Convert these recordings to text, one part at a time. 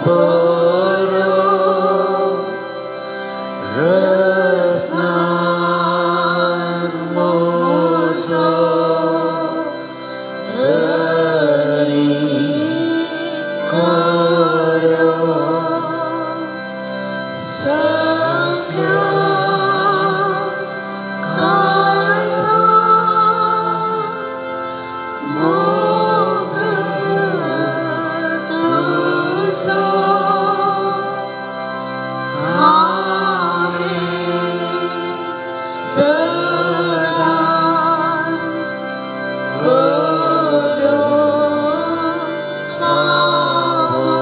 बरो रसनान मोजो धरणी करो सगळ्या काळजा मोग तुजो हांवें सदांच करूंक फावो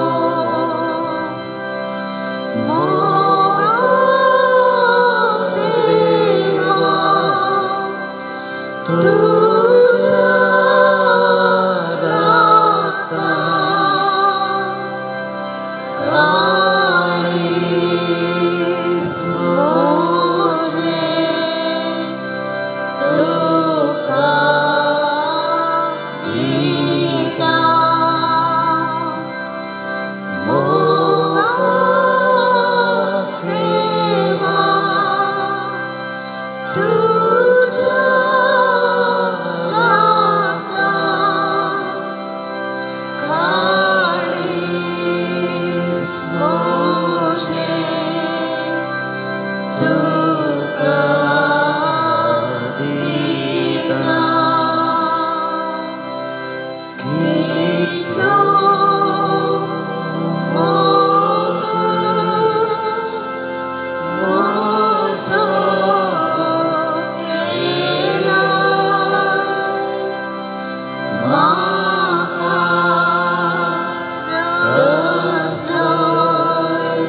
मोगा देवा तुज्या राखता काळीज म्हजें तुका दिता मोगा देवा तुज्या राखता काळीज म्हजें तुका दिता कितलो मोग म्हजो केला म्हाका रसलोय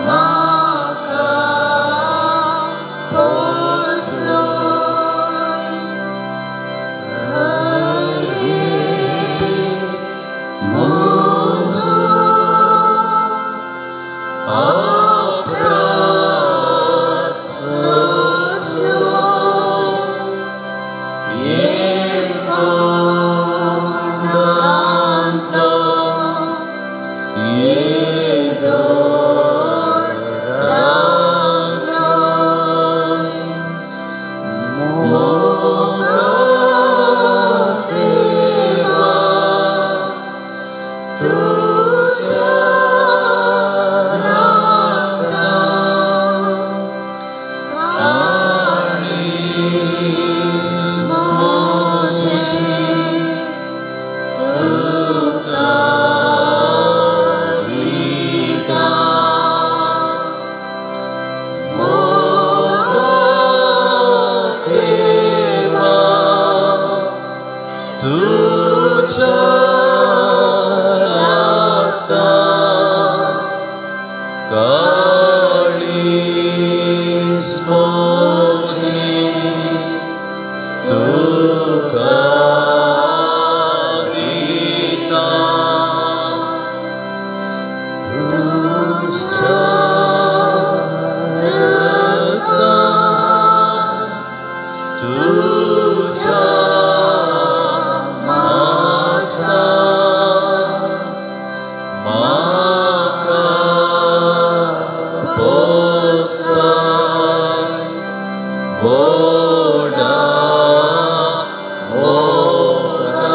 म्हाका पोसलोय हरे म्हजो अपराध सोंसलो येमकोंडांतलो येदोळ रावलोय मोगा देवा तुज्या राखता काळीज म्हजें तुका दिता मोगा देवा तुज्या राखता काळीज म्हजें तुका दिता तुज्या रक्तान तुज्या मांसान म्हाका पोसय व्हडा मोगान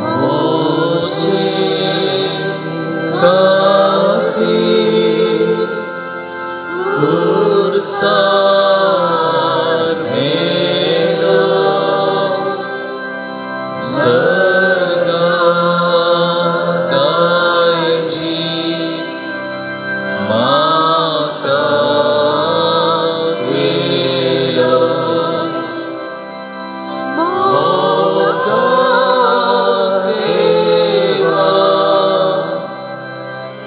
म्हजे खातीर खुर्सार मेलो सर्गांत दायजी म्हाका केलो मोगा देवा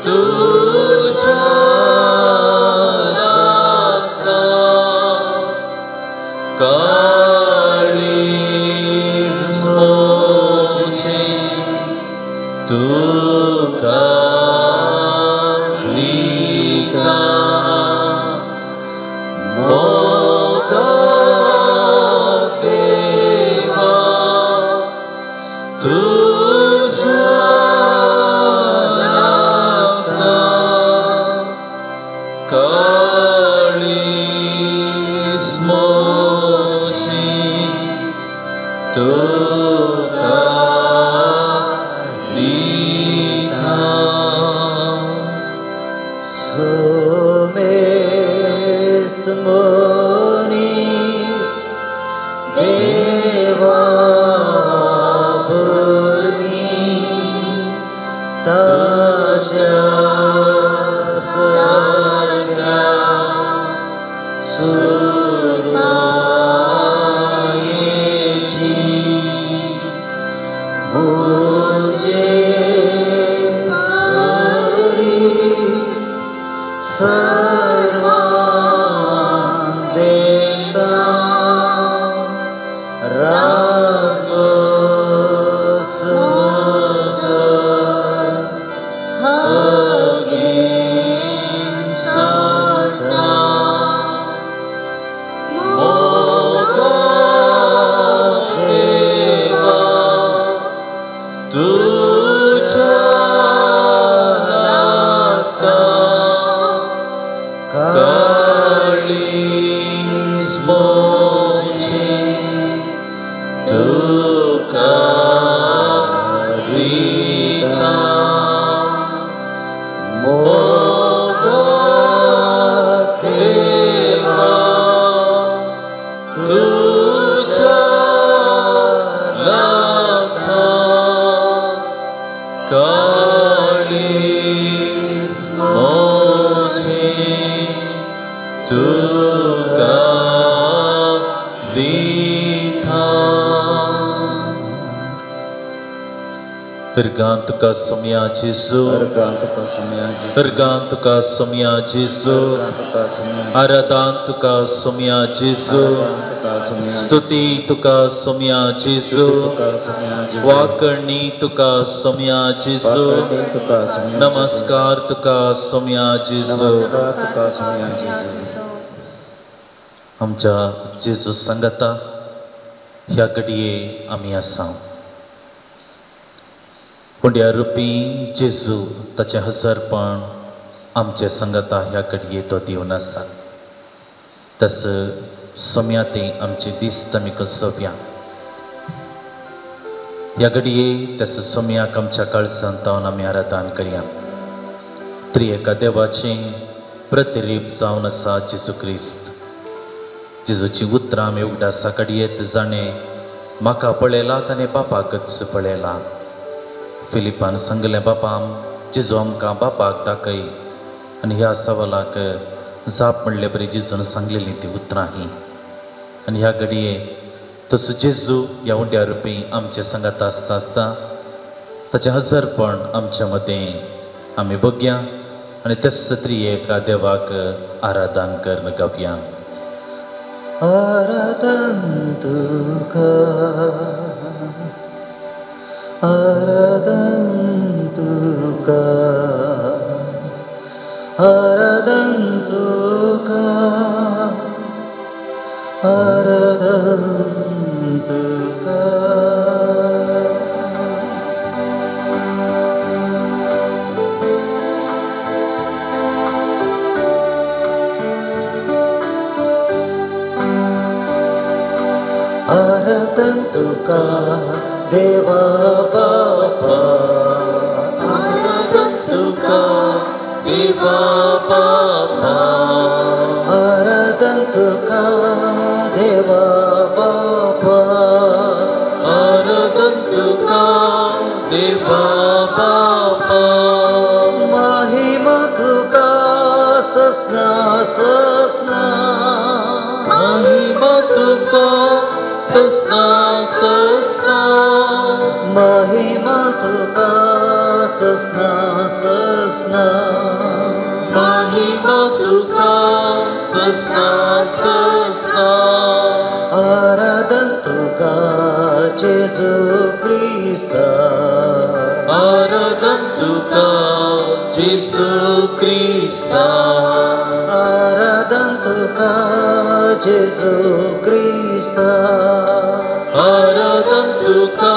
तुज्या राखता काळीज म्हजें तुका दिता मोगा देवा तुझ्या लागता काळीज मोची तुका दिता. सोमेस्त मनीस देवा भरवीं ताच्या सारक्या सुरतायेची म्हजे परीस सर्वांक देता राग संवसार हागेन साठा मोगा देवा तुझ्या लागता काळीज मोची तुका दिता. मोगा देवा तुझ्या लागता काळीज मोची तुका दिता. पिरगान तुका सोम्या जेजू, अर्गां तुका सोम्या जेजू, पिरगान तुका सोम्या जेजू, अर्गां तुका सोम्या, आराधान तुका सोम्या जेजू, अर्गां तुका सोम्या, स्तुती तुका सोम्या जेजू, तुका सोम्या जेजू, वाकरणी तुका सोम्या जेजू, वाकरणी तुका सोम्या, नमस्कार तुका सोम्या जेजू. नमस्कार तुका सोम्या जेजू. आमच्या जेजू सांगता ह्या घडये आमी आसा. हुंड्या रुपी जेजू ताचें हजरपण आमचे सांगता ह्या घडये तो दिवन आसा. तस सोम्या तें आमचे दीस आमी कसोवया. ह्या घडये तस सोम्याक आमच्या काळजांत तावन आमी आराधन करया. त्रिएका देवाचें प्रतिरूप जावन आसा जेजू क्रिस्त. जेजूची उतरां आमी उगडासा काडयेत, जाणें म्हाका पळयला ताणें बापाकच पळयला. फिलिपान सांगलें, बापा जेजू आमकां बापाक दाखय. आनी ह्या सवालाक जाप म्हणले बरी जेजून सांगलेली ती उतरां ही. आनी ह्या घडये तसो जेजू ह्या उंड्या रुपी आमचे सांगात आसता आसता ताचें हजरपण आमच्या मदें आमी बघया आनी तेच त्रिएका देवाक आराधन करून गावया. आराधन तुका, आराधन तुका, आराधन तुका, आराधन तुका. आराधन तुका देवा बापा, आराधन तुका देवा बापा, आराधन तुका देवा बापा, आराधन तुका देवा बापा. महिमा तुका ससना ससना, महिमा तुका ससना ससना, महिमा तुका ससना ससना, महिमा तुका ससना ससना. आराधन तुका जेजू क्रिस्ता, आराधन तुका जेजू क्रिस्ता, आराधन तुका जेजू क्रिस्ता, आराधन तुका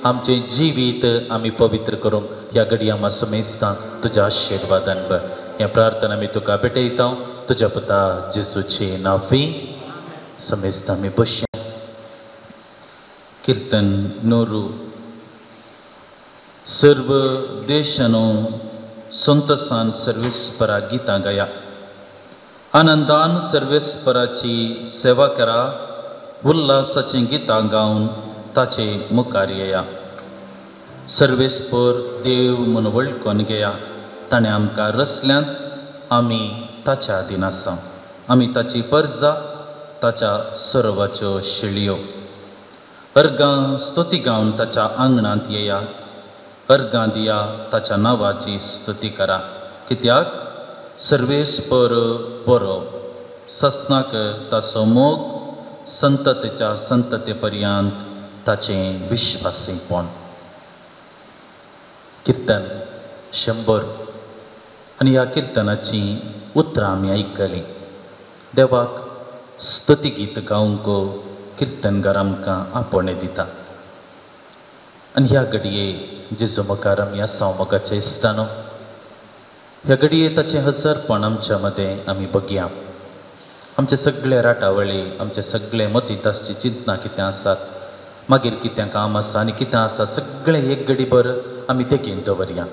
आमचें जिवीत आमी पवित्र करूंक ह्या घडये आमी सुमेस्तां तुज्या आशिर्वादान बर ह्या प्रार्थना आमी तुका भेटयता तुज्या पुता जेजूची नाफी. समेस्तां आमी बसया. कीर्तन 100. सर्व देशानो संतोषान सर्वेस्परा गितां गाया, आनंदान सर्वेस्पराची सेवा करा, उल्हासाचीं गितां गावन ताचे मुखार येया. सर्वेस्पर देव म्हूण वळखून घेया, ताणें आमकां रचल्यांत, आमी ताच्या अधीन आसा, आमी ताची परजा, ताच्या सरोवाच्यो शेळयो. अर्गां स्तुती गावन ताच्या आंगणांत येया, अर्गां दिया ताच्या नांवाची स्तुती करा. कित्याक सर्वेस्पर बरो, ससनाक ताचो मोग संततेच्या संतते पर्यंत ताचें विश्वासीपण. कीर्तन 100. आनी ह्या किर्तनाची उतरां आमी आयकलीं. देवाक स्तुती गीत गावंक किर्तनगार आमकां आपोवणें दिता. आनी ह्या घडये जेजू मुखार आमी आसा मोगाच्या इश्टानो, ह्या घडये ताचें हजरपण आमच्या मदें आमी बघया. आमचे सगळे राटावळी, आमचे सगळे मतींत आसची चिंतनां कितें आसात, मागीर कितें काम आसा आनी कितें आसा सगळें एक घडीभर आमी तेगेन दवरया.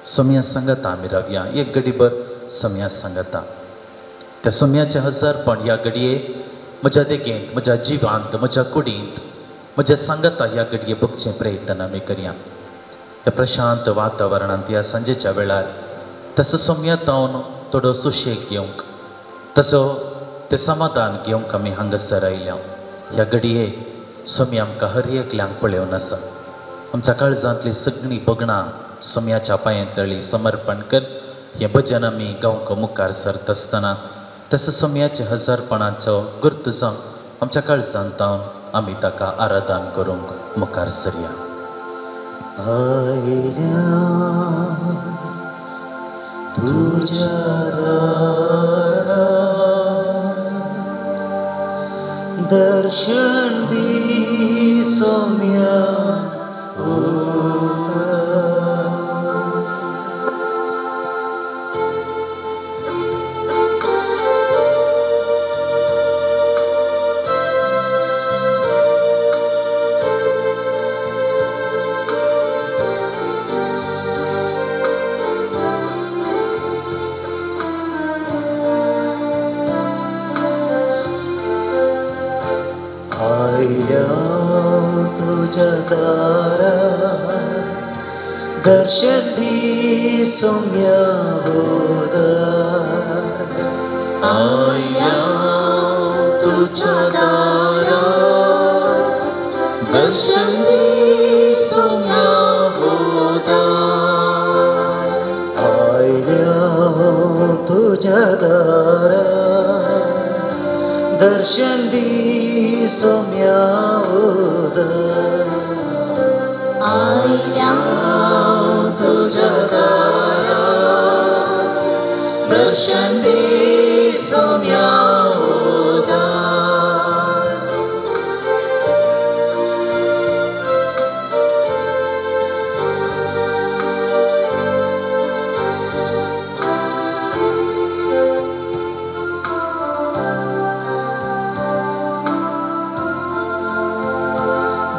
सोम्या सांगता आमी रावया एक घडीभर सोम्या सांगता. त्या सोम्याचें हजरपण ह्या घडये म्हज्या देगेंत, म्हज्या जिवांत, म्हज्या कुडींत, म्हज्या सांगता ह्या घडये बघचें प्रयत्न आमी करया. ह्या प्रशांत वातावरणांत ह्या सांजेच्या वेळार तसो सोम्या तावन थोडो सुशेग घेवंक, तसो तें समाधान घेवंक आमी हांगासर आयल्या. ह्या घडये सोमी आमकां हर एकल्यांक पळोवन आसा. आमच्या काळजांतली सगळीं भगणां सोम्याच्या पांये तळी समर्पण कर हें भजन आमी गावंक मुखार सरता आसतना तसो सोम्याच्या हजारपणाचो गुर्त जावन आमच्या काळजांत आमी ताका आराधन करूंक मुखार सरया. आयल्या तुज्या दारा दर्शन दी सोम्या उदा. दर्शन दी सोम्या उदार. आया तुझ्या दारा दर्शन दी सोम्या उदार. आयल्या तुझ्या दारा दर्शन दी सोम्या उदार. आयल्या तुझ्या दारा दर्शन दी सोम्या उदार.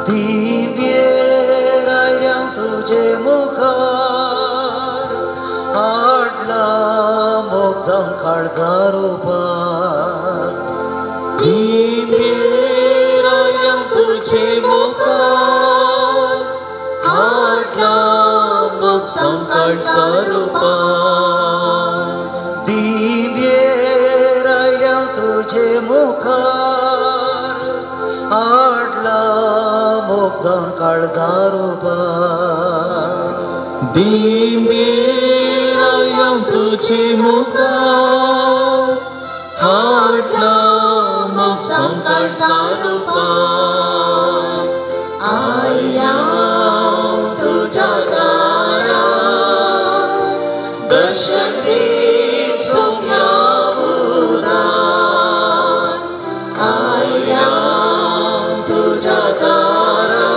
दिव्येर आयल्या तुजे मुखार हाडला मोग जावन काळजार उपार. दिव्येर आयल्या तुजे मुखार हाडला मोग जावन काळजार उपार. दिव्येर आयल्या तुजे मुखार हाडला मोग जावन काळजार उपार. दिव्येर आयल्या तुजे मुखार हाडला मोग जावन काळजार उपार. आयल्या तुझ्या दारा दर्शन दी सोम्या उदार. आयल्या तुझ्या दारा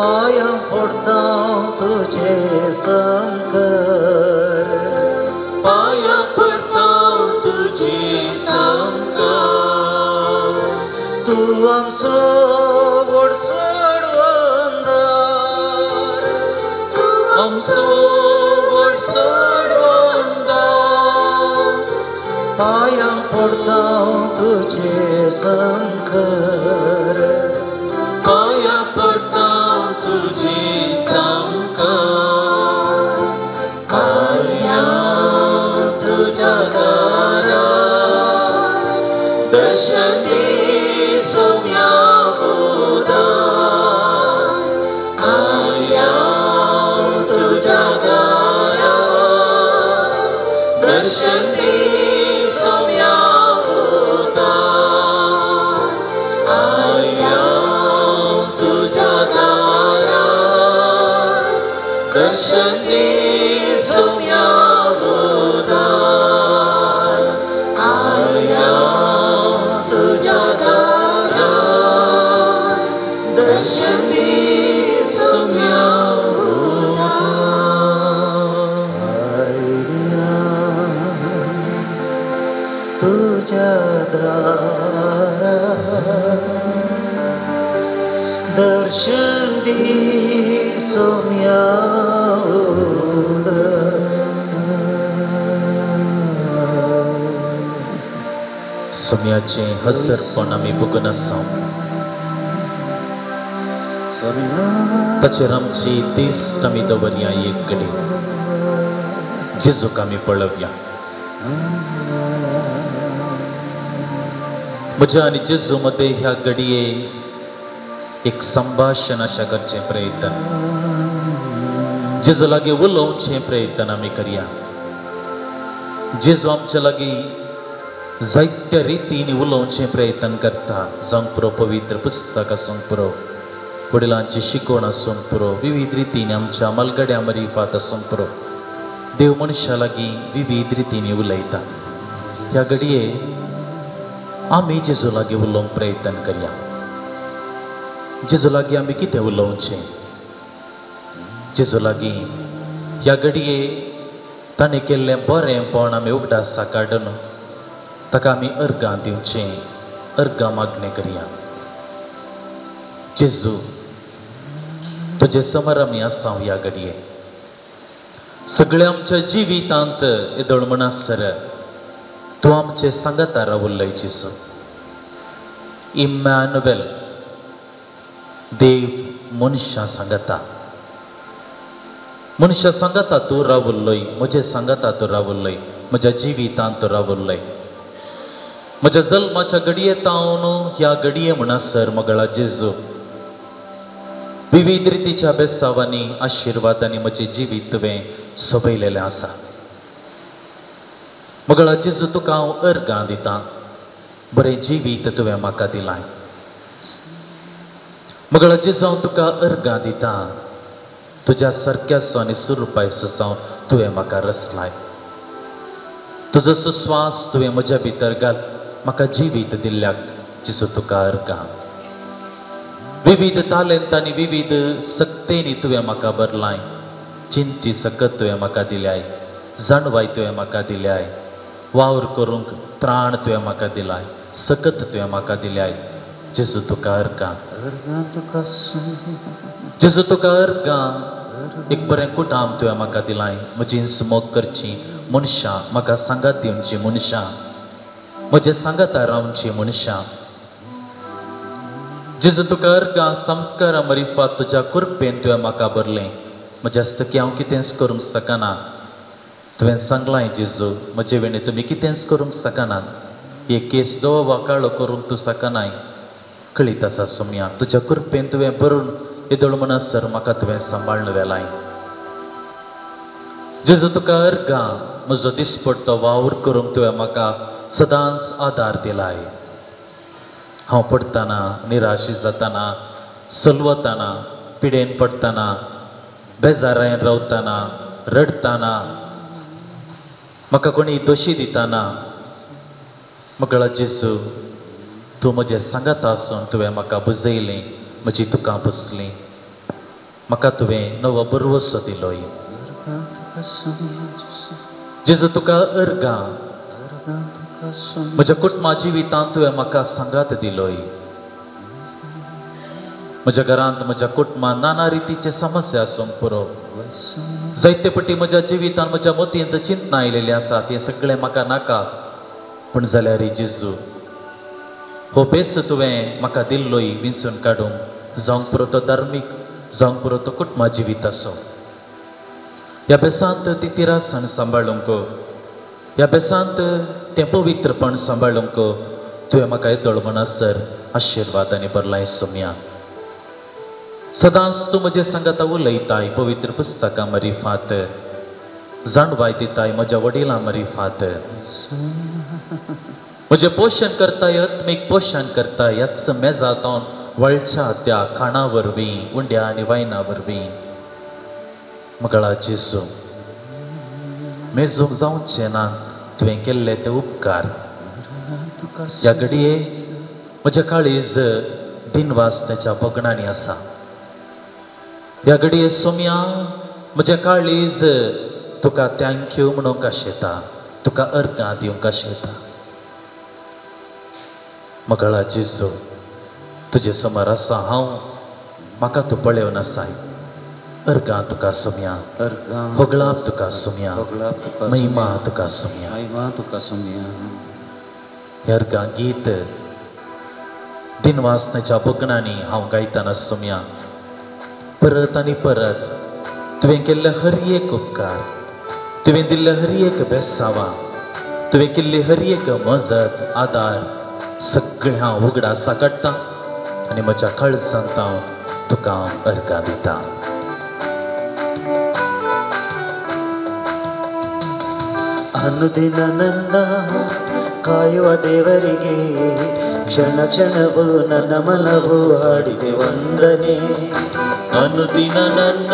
पांयां पडटा तुजे संकर, पांयां पडटा तुजे संकर। तूं आमचो व्हड सोडवंदार, तूं आमचो व्हड सोडवंदार। पांयां पडटा तुजे संकर, पांयां पडटा तुजे संकर। आयल्या तुज्या दारा दर्शन दी सोम्या उदार। आयल्या तुज्या दारा दर्शन दी सोम्या उदार। आयल्या तुज्या दारा दर्शन दी सोम्या उदार। आयल्या तुज्या दारा दर्शन दी सोम्या उदार। आयल्या तुज्या दारा दर्शन दी सोम्या उदार। सोम्याचें हसरपण आमी बघून आसा, ताचेर आमची दिश्ट आमी दवरया। एक कडेन जेजूक आमी पळोवया। म्हज्या आनी जेजू मदें ह्या घडये एक संभाशण अशें करचें प्रयत्न, जेजू लागीं उलोवचें प्रयत्न आमी करया। जेजू आमचे लागीं जायत्या रितीन उलोवचें प्रयत्न करता, जावंक पुरो पवित्र पुस्तक आसूंक पुरो, वडिलांची शिकवण आसूंक पुरो, विविध रितीन आमच्या मलगड्या मरिफात आसूंक पुरो, देव मनशा लागीं विविध रितीन उलयता। ह्या घडये आमी जेजू लागीं उलोवंक प्रयत्न करया। जेजू लागीं आमी कितें उलोवचें? जेजू लागीं ह्या घडये ताणें केल्लें बरेंपण आमी उगडासा काडून ताका आमी अर्गां दिवचें, अर्गां मागणें करया। जेजू तुजे समोर आमी आसा ह्या घडये। सगळ्या आमच्या जिवितांत येदोळ म्हणसर तूं आमचे सांगाता रावल्लय जेजू। इम्मॅन्युएल, देव मनशां सांगाता, मनशां सांगाता तूं रावल्लय, म्हजे सांगाता तूं रावल्लय, म्हज्या जिवितांत तूं रावल्लय। म्हज्या जल्माच्या घडये तावन ह्या घडये म्हणसर मगळा जेजू विविध रितीच्या बेसावांनी आशिर्वादांनी म्हजें जिवीत तुवें सोबयलेलें आसा। मगळा जेजू तुका हांव अर्गां दितां, बरें जिवीत तुवें म्हाका दिलां। मगळा जेजू हांव तुका अर्गां दितां, तुज्या सारक्याचो आनी सुरुपायसो जावन तुवें म्हाका रचलाय। तुजो सुस्वास तुवें म्हज्या भितर घाल, म्हाका जिवीत दिल्ल्याक जेजू तुका अर्गां। विविध तालेंतांनी विविध सक्तेनी तुवें म्हाका भरलाय, चिंतची सकत तुवें म्हाका दिल्याय, जाणवाय तुवें म्हाका दिल्याय, वावर करूंक त्राण तुवें म्हाका दिलाय, सकत तुवें म्हाका दिल्याय। जेजू तुका अर्गां, जेजू तुका अर्गां। एक बरें कुटाम तुवें म्हाका दिलाय, म्हजी मोग करची मनशां, म्हाका सांगात दिवची मनशां, म्हजे सांगाता रावची मनशां। जेजू तुका अर्गां। संस्कारा मरिफात तुज्या कृपेन तुवें म्हाका भरलें, म्हज्या हस्तकी हांव कितेंच करूंक शकना। तुवें सांगलां जेजू, म्हजे वेणे तुमी कितेंच करूंक शकनात, एक केस धवो वा काळो करूंक तूं शकनाय। कळीत आसा सोम्या, तुज्या कृपेन तुवें भरून येदोळ म्हणसर म्हाका तुवें सांबाळून व्हेलाय। जेजू तुका अर्गां। म्हजो दिसपडतो वावर करूंक तुवें म्हाका सदांच आदार दिलाय। हांव पडटना, निराशी जाताना, सलवताना, पिडेन पडटना, बेजारायन रावतना, रडटना, म्हाका कोणी दोशी दिताना, मगळा जेजू तूं म्हजें सांगाता आसून तुवें म्हाका बुजयलें, म्हजी दुकां पुसलीं। म्हाका तुवें नवो भरवसो दिलोय. जेजू तुका अर्गां, म्हज्या कुटुंबा जिवितांत तुवें म्हाका सांगात दिलोय. म्हज्या घरांत म्हज्या कुटुंबांत नाना रितीचे समस्या आसूंक पुरो, जायते पटी म्हज्या जिवितांत म्हज्या मतींत चिंतना आयलेली आसा, तें सगळें म्हाका नाका. पूण जाल्यार जेजू हो बेस तुवें म्हाका दिल्लोय विंचून काडूंक, जावंक पुरो तो धार्मीक, जावंक पुरो तो कुटुंबा जिविताचो. ह्या बेसांत ती तिरासन सांबाळूंक, ह्या बेसांत तें पवित्रपण सांबाळूंक तुवें म्हाका येदोळ म्हणसर आशिर्वाद आनी बरलाय सोम्या. सदांच तूं म्हजे सांगाता उलयताय पवित्र पुस्तकां मरिफात, जाणवाय दिताय म्हज्या वडिलां मरिफात, म्हजें पोशण करताय, आत्मीक पोशण करताय. ह्याच मेजांत वळच्या त्या खाणा वरवीं, उंड्या आनी वायना वरवीं. मगळा जेजू, मेजूंक जावचें ना तुवें केल्ले ते उपकार. ह्या घडये म्हजें काळीज दिनवास ताच्या भगणांनी आसा. ह्या घडये सोम्या म्हजें काळीज तुका thank you म्हणूंक आशेता, तुका अर्गां दिवंक आशेता. मगळा जेजू, तुजे समोर आसा हांव, म्हाका तूं पळोवन आसाय. अर्गां तुका सोम्या, होगळाप तुका सोम्या, महिमा तुका सोम्या. हें अर्गां गीत दिनवासनाच्या भगणांनी हांव गायतना सोम्या, परत आनी परत तुवें केल्ले हर एक उपकार, तुवें दिल्ले हर एक बेसावां, तुवें केल्ली हर एक मजत आदार सगळें हांव उगडासा काडटा आनी म्हज्या काळजांत हांव तुका हांव अर्गां दिता. ಅನುದಿನ ನನ್ನ ಕಾಯುವ ದೇವರಿಗೆ ಕ್ಷಣ ಕ್ಷಣವೂ ನನ್ನ ಮನವು ಹಾಡಿದೆ ವಂದನೆ. ಅನುದಿನ ನನ್ನ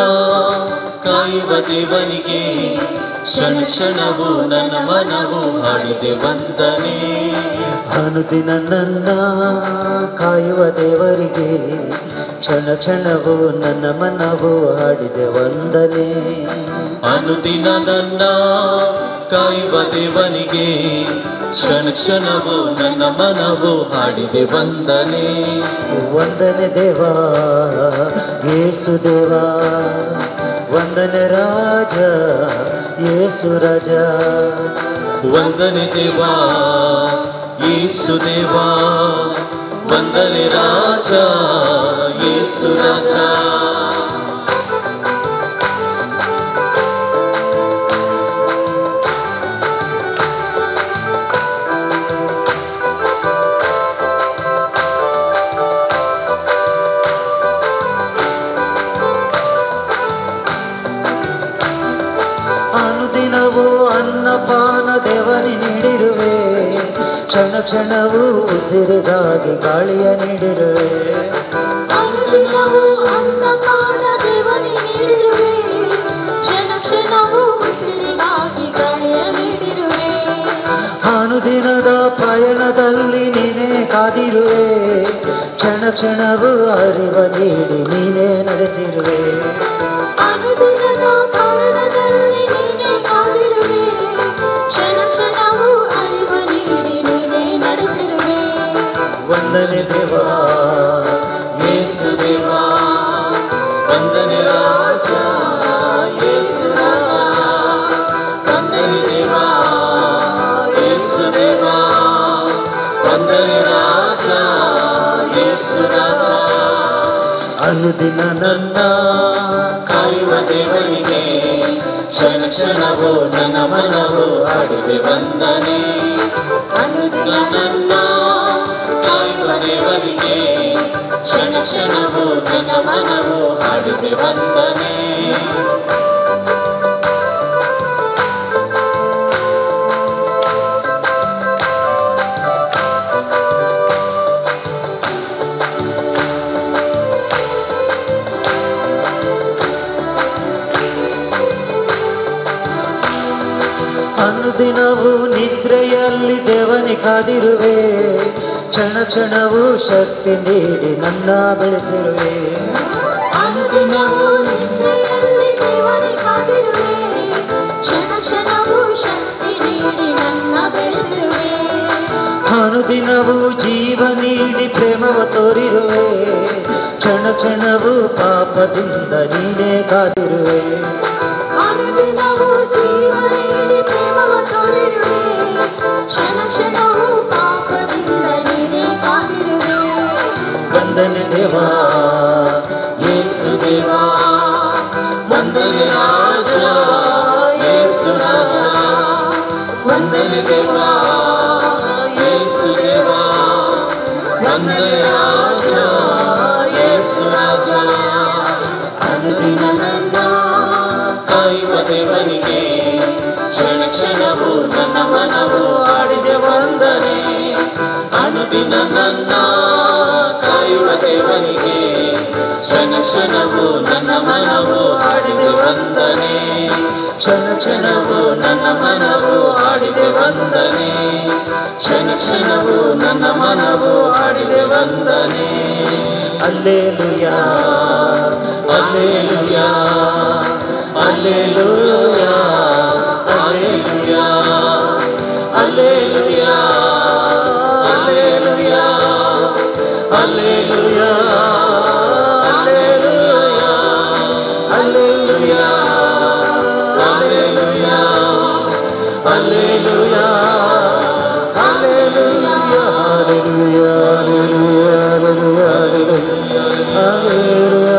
ಕಾಯುವ ದೇವರಿಗೆ ಕ್ಷಣ ಕ್ಷಣವೂ ನನ್ನ ಮನವು ಹಾಡಿದೆ ವಂದನೆ. ಅನುದಿನ ನನ್ನ ಕಾಯುವ ದೇವರಿಗೆ ಕ್ಷಣ ಕ್ಷಣವೂ ನನ್ನ ಮನವು ಹಾಡಿದೆ ವಂದನೆ. ಅನುದಿನ ನನ್ನ ಕಾಯುವ ದೇವನಿಗೆ ಕ್ಷಣ ಕ್ಷಣವೂ ನನ್ನ ಮನವು ಹಾಡಿದೆ ವಂದನೆ. ವಂದನೆ ದೇವಾ ಯೇಸು ದೇವಾ, ವಂದನೆ ರಾಜ ಯೇಸು ರಾಜ. ವಂದನೆ ದೇವಾ ಯೇಸು ದೇವಾ, ವಂದನೆ ರಾಜ ಯೇಸು ರಾಜ. ಅನುದಿನವೂ ಅನ್ನಪಾನ ದೇವನಿ ನೀಡಿರುವೆ, ಕ್ಷಣ ಕ್ಷಣವೂ ಉಸಿರಿಗಾಗಿ ಗಾಳಿಯ ನೀಡಿರುವೆ. ಅನುದಿನವೂ ಅನ್ನಪಾನ ದೇವನಿ ನೀಡಿರುವೆ, ಕ್ಷಣ ಕ್ಷಣವೂ ಉಸಿರಿಗಾಗಿ ಗಾಳಿಯ ನೀಡಿರುವೆ. ಅನುದಿನದ ಪಯಣದಲ್ಲಿ ನೀನೇ ಕಾದಿರುವೆ, ಕ್ಷಣ ಕ್ಷಣವೂ ಅರಿವ ನೀಡಿ ನೀನೇ ನಡೆಸಿರುವೆ. ಅನುದಿನದ ಪಯಣದಲ್ಲಿ ನೀನೇ ಕಾದಿರುವೆ, ಕ್ಷಣ ಕ್ಷಣವೂ ಅರಿವ ನೀಡಿ ನೀನೇ ನಡೆಸಿರುವೆ. ವಂದನೆ ದೇವಾ ಯೇಸು ದೇವಾ, ವಂದನೆ ರಾಜ ಯೇಸು ರಾಜ. ವಂದನೆ ದೇವಾ ಯೇಸು ದೇವಾ, ವಂದನೆ ರಾಜ ಯೇಸು ರಾಜ. ಅನುದಿನ ನನ್ನ ಕಾಯುವ ದೇವರಿಗೆ ಕ್ಷಣ ಕ್ಷಣವೂ ನನ್ನ ಮನವು ಹಾಡಿದೆ ವಂದನೆ. ಅನುದಿನ ನನ್ನ ಕಾಯುವ ದೇವರಿಗೆ ಕ್ಷಣ ಕ್ಷಣವೂ ನನ್ನ ಮನವು ಹಾಡಿದೆ ವಂದನೆ. ಅನುದಿನವೂ ನಿದ್ರೆಯಲ್ಲಿ ದೇವನಿ ಕಾದಿರುವೆ, ಕ್ಷಣ ಕ್ಷಣವೂ ಶಕ್ತಿ ನೀಡಿ ನನ್ನ ಬೆಳೆಸಿರುವೆ. ಅನುದಿನವೂ ಅನುದಿನವೂ ಜೀವ ನೀಡಿ ಪ್ರೇಮವ ತೋರಿರುವೆ, ಕ್ಷಣ ಕ್ಷಣವೂ ಪಾಪದಿಂದ ನೀನೇ ಕಾದಿರುವೆ. ಅನುದಿನವೂ ಜೀವ ನೀಡಿ ಪ್ರೇಮವ ತೋರಿರುವೆ, ಕ್ಷಣ ಕ್ಷಣವೂ ಪಾಪದಿಂದ ನೀನೇ ಕಾದಿರುವೆ. ವಂದನೆ ದೇವಾ ಯೇಸು ದೇವಾ, ವಂದನೆ ರಾಜ ಯೇಸು ರಾಜ, ವಂದನೆ ದೇವಾ ಯೇಸು ದೇವಾ, ವಂದನೆ ರಾಜ ಯೇಸು ರಾಜ. ಅನುದಿನ ನನ್ನ ಕಾಯುವ ದೇವನಿಗೆ ಕ್ಷಣ ಕ್ಷಣವೂ ನನ್ನ ಮನವು ಆಡಿದೆ ವಂದನೆ. ಅನುದಿನ ನನ್ನ ಕಾಯುವ ದೇವನಿಗೆ ಕ್ಷಣ ಕ್ಷಣವೂ ನನ್ನ ಮನವು ಆಡಿದೆ ವಂದನೆ. ಕ್ಷಣ ಕ್ಷಣವೂ ನನ್ನ ಮನವು ಆಡಿದೆ ವಂದನೆ. ಕ್ಷಣ ಕ್ಷಣವೂ ನನ್ನ ಮನವು ಆಡಿದೆ ವಂದನೆ. Alleluia alleluia alleluia alleluia alleluia alleluia alleluia alleluia alleluia alleluia alleluia alleluia alleluia alleluia alleluia.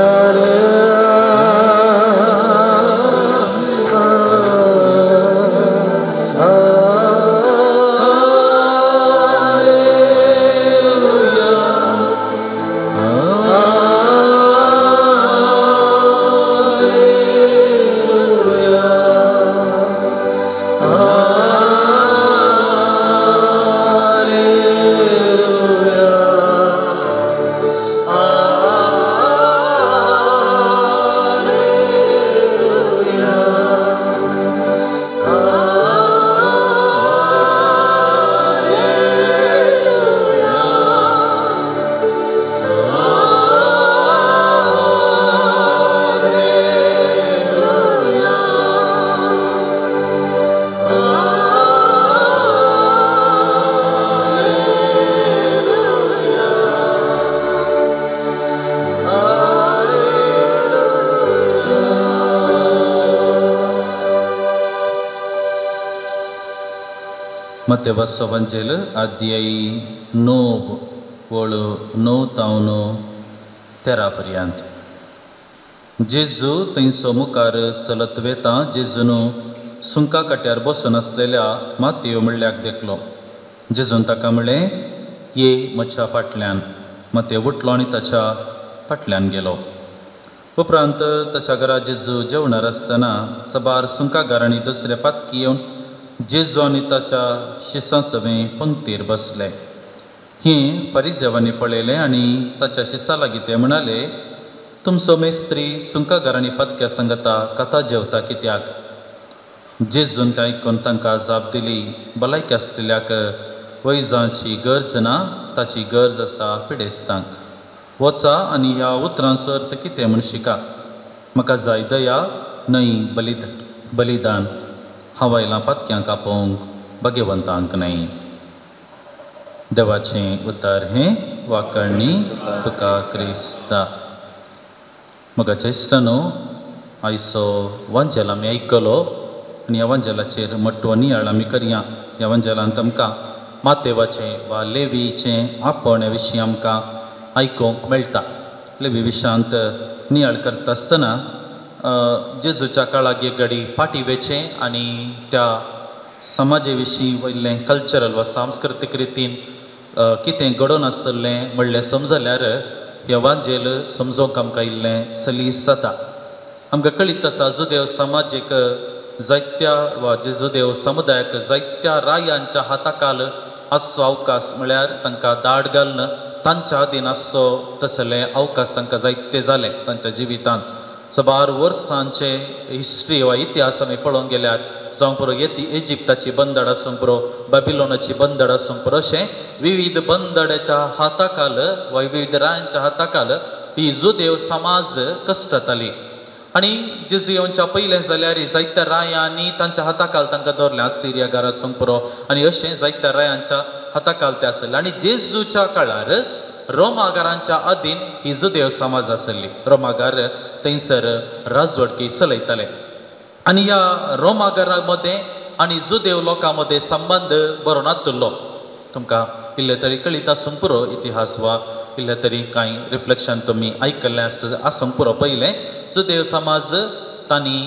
ಮತ್ತೆ ಬಸವಂಜೇಲು ಅಧ್ಯಾಯ 9 ಓಳು 9 ತಾವನು 13 पर्यंत. जेजू थंयसो मुखार चलत वेता जेजून सुंका काट्यार बसून आसलेल्या मातयो म्हणल्याक देखलो. जेजून ताका म्हणलें, ये म्हज्या फाटल्यान. मातयो उठलो आनी ताच्या फाटल्यान गेलो. उपरांत ताच्या घरा जेजू जेवणार आसतना सबार सुंकागार आनी दुसरे पातकी येवन जेजू आनी ताच्या शिसां सवें पंक्तीर बसले. ही फारिजेवांनी पळयलें आनी ताच्या शिसां लागीं ते म्हणाले, तुमचो मेस्त्री सुंकागार आनी पातक्या सांगता कथा जेवता कित्याक? जेजून तें आयकून तांकां जाप दिली, भलायकी आसलेल्याक वैजांची गरज ना, ताची गरज आसा पिडेस्तांक. वचा आनी ह्या उतरांचो अर्थ कितें म्हूण शिका. म्हाका जाय दया न्हय बलिदान, हांव आयलां पातक्यांक आपोवंक, भाग्यवंतांक न्हय. देवाचें उतर हें वाकर्णी तुका क्रिस्ता. म्हज्या इश्टानो, आयचो वांजेल आमी आयकलो आनी ह्या वांजेलाचेर मट्टो नियाळ आमी करया. ह्या वांजेलांत आमकां मातेवाचें वा लेवीचें आपोवण्या विशीं आमकां आयकूंक मेळटा. लेवी विशांत नियाळ करता आसतना जेजूच्या काळाक एक घडी फाटी वेचें आनी त्या समाजे विशीं वयलें कल्चरल वा सांस्कृतीक रितीन कितें घडोवन आसलें म्हणलें समजल्यार हें वांजेल समजोवंक आमकां इल्लें सलीस जाता. आमकां कळीत आसा जुदेव समाजीक जायत्या वा जेजुदेव समुदायाक जायत्या रायांच्या हाताखाल आसचो अवकाश म्हळ्यार तांकां दाड घालून तांच्या आदीन आसचो तसले अवकाश तांकां जायते जाले तांच्या जिवितांत. सबार वर्सांचे हिस्ट्री वा इतिहास आमी पळोवंक गेल्यार जावं पुरो इजिप्ताची बंदड आसूंक पुरो, बाबिलोनाची बंदड आसूंक पुरो, अशें विविध बंदड्याच्या हाताखाल वा विविध रायांच्या हाताखाल ही जुदेव समाज कश्टताली. आनी जेजू येवच्या पयलें जाल्यार जायत्या रायांनी तांच्या हाताखाल तांकां दवरलें, आसिरिया घरा आसूंक पुरो आनी अशें जायत्या रायांच्या हाताखाल ते आसले. आनी जेजूच्या काळार रोमागारांच्या अधीन ही जुदेव समाज आसली. रोमागार थंयसर राजवटकी चलयताले आनी ह्या रोमागारा मदें आनी जुदेव लोकां मदें संबंद बरो नातुल्लो. तुमकां इल्लें तरी कळीत आसूंक पुरो इतिहास वा इल्लें तरी कांय रिफ्लेक्शन तुमी आयकल्लें आसूंक पुरो. पयलें जुदेव समाज तांणी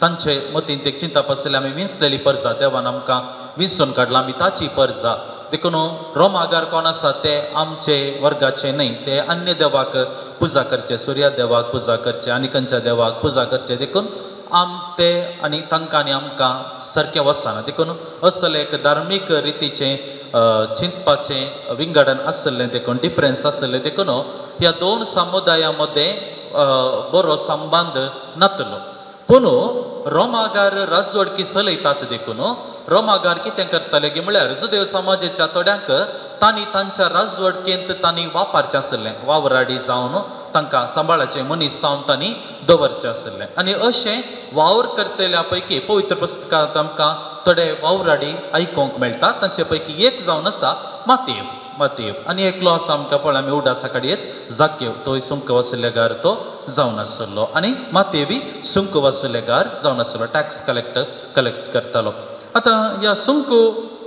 तांचे मतींत एक चिंतप आसलें, आमी विंचलेली परजा, देवान आमकां विंचून काडला, आमी ताची परजा, देखून रोमागार कोण आसा ते आमचे वर्गाचे न्हय, ते अन्य देवाक पुजा करचे, सुर्या देवाक पुजा करचे आनी खंयच्या देवाक पुजा करचे, देखून आम ते आनी तांकां आनी आमकां सारकें वचना. देखून असलें एक धार्मीक रितीचें चिंतपाचें विंगडन आसलें, देखून डिफरन्स आसलें, देखून ह्या दोन समुदाया मदें बरो संबंद नातलो. पूण रोमागार राजवटकी चलयतात, देखून रोमागार कितें करताले की म्हळ्यार जुदेव समाजाच्या थोड्यांक तांणी तांच्या राजवटकेंत तांणी वापरचें आसलें, वावराडी जावन तांकां सांबाळाचें मनीस जावन तांणी दवरचें आसलें. आनी अशें वावर करतल्या पैकी पवित्र पुस्तकांत आमकां थोडे वावराडी आयकूंक मेळटा. तांचे पैकी एक जावन आसा मातेव. मातेव आनी एकलो आसा आमकां पळय आमी उडासा काडयेत जाकेव, तोय सुंक वसुलेगार तो जावन आसलो आनी मातेवी सुंक वसुलेगार जावन आसलो, टॅक्स कलेक्ट करतालो. आतां ह्या सुंक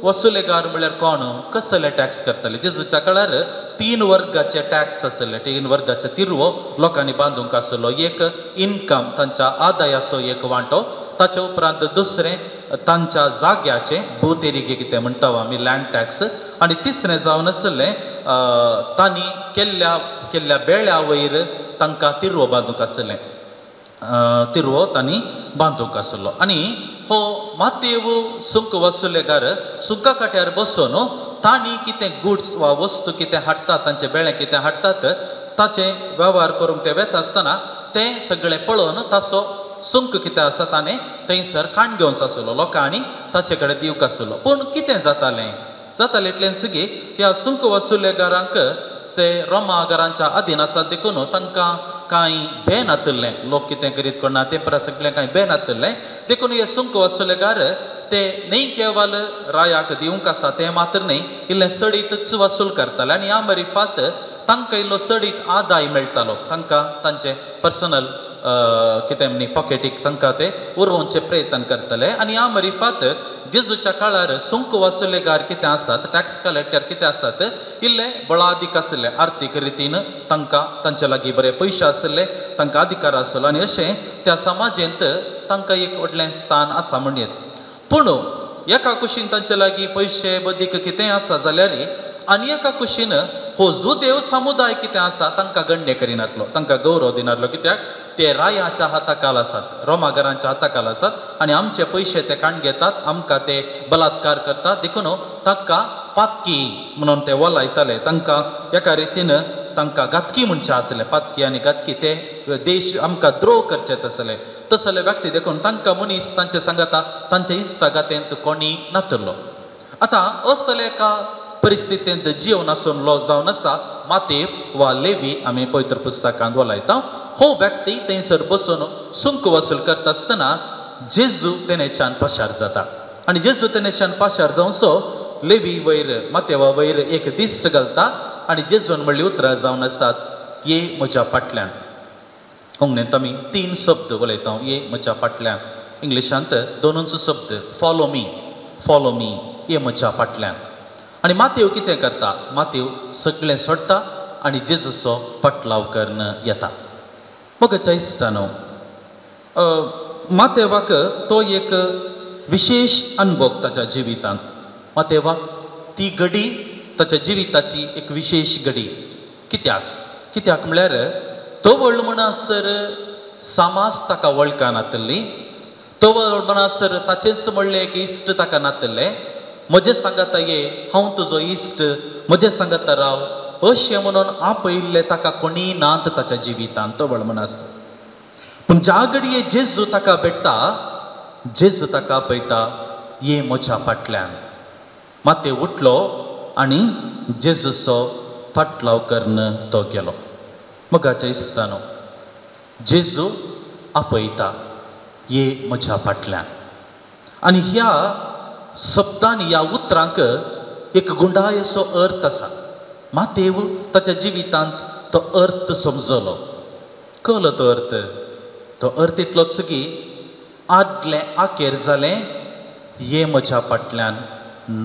वसुलेगार म्हळ्यार कोण, कसले टॅक्स करताले? जेजूच्या काळार 3 वर्गाचे टॅक्स आसले, 3 वर्गाचे तिरवो लोकांनी बांदूंक आसलो. एक इनकम, तांच्या आदायाचो एक वांटो, ताचे उपरांत दुसरें तांच्या जाग्याचें भूतेरिगे कितें म्हणटा आमी लँड टॅक्स, आनी तिसरें जावन आसलें तांणी केल्ल्या बेळ्या वयर तांकां तिरवो बांदूंक आसलें, तिरवो तांणी बांदूंक आसलो. आनी हो मातेव सुंक वसुलेगार सुंका काट्यार बसून तांणी कितें गुड्स वा वस्तू कितें हाडटात, तांचे बेळे कितें हाडटात ताचें वेव्हार करूंक ते वेता आसतना तें सगळें पळोवन ताचो सुंक कितें आसा ताणें थंयसर काण घेवचो आसलो, लोकांनी ताचे कडेन दिवंक आसलो. पूण कितें जातालें, जातालें इतलेंच की ह्या सुंक वसुलेगारांक से रोमागारांच्या अधीन आसात, देखून तांकां कांय भंय नातिल्लें, लोक कितें करीत कोणा तें परस सगळें कांय भंय नातिल्लें, देखून हे सुंक वसुलेगार ते न्हय केवल रायाक दिवंक आसा तें मात्र न्हय, इल्लें सडीतच वसूल करताले. आनी ह्या मरिफात तांकां इल्लो सडीत आदाय मेळटालो, तांकां तांचे पर्सनल कितें म्हणी पॉकेटीक तांकां ते उरोवचे प्रयत्न करतले. आनी ह्या मरिफात जेजूच्या काळार सुंक वसुलेगार कितें आसात, टॅक्स कलेक्टर कितें आसात, इल्ले बळादीक आसले, आर्थीक रितीन तांकां तांचे लागीं बरे पयशे आसले, तांकां अधिकार आसलो आनी अशें त्या समाजेंत तांकां एक व्हडलें स्थान आसा म्हणयेत. पूण एका कुशीन तांचे लागीं पयशे बदीक कितेंय आसा जाल्यार आनी एका कुशीन हो जुदेव समुदाय कितें आसा तांकां गण्य करिनातलो, तांकां गौरव दिनातलो, कित्याक ते रायाच्या हाताखाल आसात, रोमागारांच्या हाताखाल आसात आनी आमचे पयशे ते काण घेतात, आमकां ते बलात्कार करतात, देखून तांकां पातकी म्हणून ते वलायताले, तांकां एका रितीन तांकां घातकी म्हणचें आसलें, पातकी आनी घातकी ते देश आमकां द्रोह करचे तसले तसले व्यक्ती, देखून तांकां मनीस तांचे सांगाता तांच्या इश्टागातेंत कोणी नातलो. आतां असले एका परिस्थितींत जिवन आसून लो जावन आसा मातेव वा लेवी आमी पवित्र पुस्तकांत वलायता. हो व्यक्ती थंयसर बसून सुंक वसूल करता आसतना जेजू तेनेच्यान पाशार जाता आनी जेजू तेनेच्यान पाशार जावंसो लेवी वयर मातेवा वयर एक दिश्ट घालता आनी जेजून म्हणली उतरां जावन आसात, ये म्हज्या फाटल्यान. कोंकणींत आमी 3 शब्द उलयता, ये म्हज्या फाटल्यान. इंग्लिशांत दोनूच शब्द, फॉलो मी, फॉलो मी, ये म्हज्या फाटल्यान. आनी मातेव कितें करता, मातेव सगळें सोडटा आनी जेजूचो फाटलाव करून येता. मोगाच्या इश्टानो, मातेवाक तो एक विशेश अनुभव ताच्या जिवितांत, मातेवाक ती घडी ताच्या जिविताची एक विशेश घडी. कित्याक, कित्याक म्हळ्यार तवळ म्हणसर समाज ताका वळखनातिल्ली, तवळ म्हणसर ताचेच म्हणलें एक इश्ट ताका नातिल्लें, म्हजें सांगाता ये, हांव तुजो इश्ट, म्हजें सांगाता राव अशें म्हणून आपयिल्लें ताका कोणीय नात ताच्या जिवितांत तवळ म्हणस. पूण ज्या घडये जेजू ताका भेट्टा, जेजू ताका आपयता, ये म्हज्या फाटल्यान. माते उठलो आनी जेजूचो फाटलाव करून तो गेलो. मोगाच्या इश्टानो, जेजू आपयता ये म्हज्या फाटल्यान. आनी ह्या शब्दांनी ह्या उतरांक एक गुंडायसो अर्थ आसा. मातेव ताच्या जिवितांत तो अर्थ समजलो, कळलो तो अर्थ. तो अर्थ इतलोच की आदलें आखेर जालें, ये म्हज्या फाटल्यान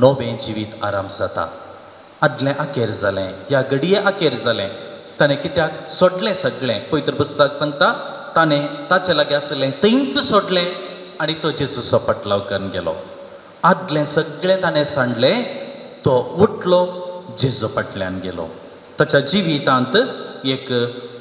नवें जिवीत आराम जाता. आदलें आखेर जालें, ह्या घडये आखेर जालें. ताणें कित्याक सोडलें सगळें? पवित्र पुस्तक सांगता ताणें ताचे लागीं आसलें थंयच सोडलें आनी तो जेजूचो फाटलाव करून गेलो. आदलें सगळें ताणें सांडलें, तो उठलो, जेजू फाटल्यान गेलो. ताच्या जिवितांत एक